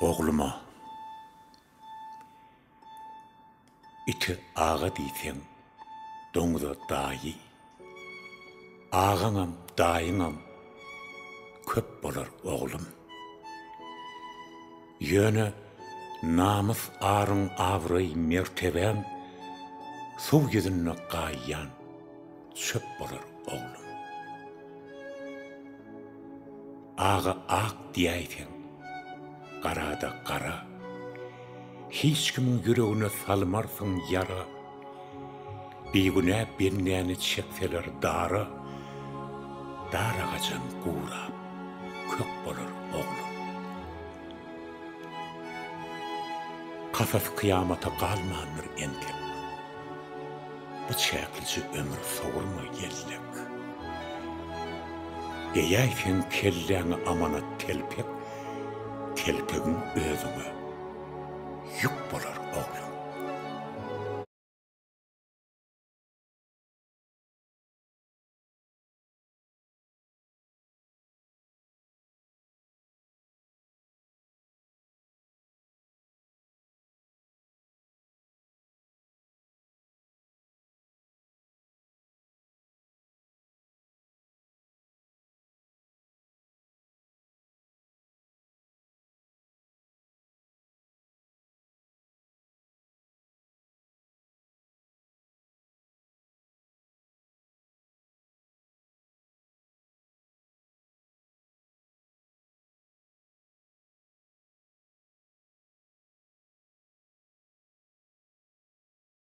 Ogluma, Ite aga diýseň, doňuza daýy. Agaňam, daýyňam köp bolar, oglum. Ýöne namys aryň abraý mertebäň suw ýüzünde gaýýan çöp bolar oglum. Aga ak diýäýseň, garada gara. Hiç kimiň ýüregine salmarsyň ýara. Bigünä bendäni çekseler dara, Dar agajam gurap, kök bolar oglum. Kasas kyýamata galmandyr entek. Bu çäklije ömür sowurma ýellek. Geýäýseň kelläňe amanat telpek, Telpegiň özüňe ýük bolar.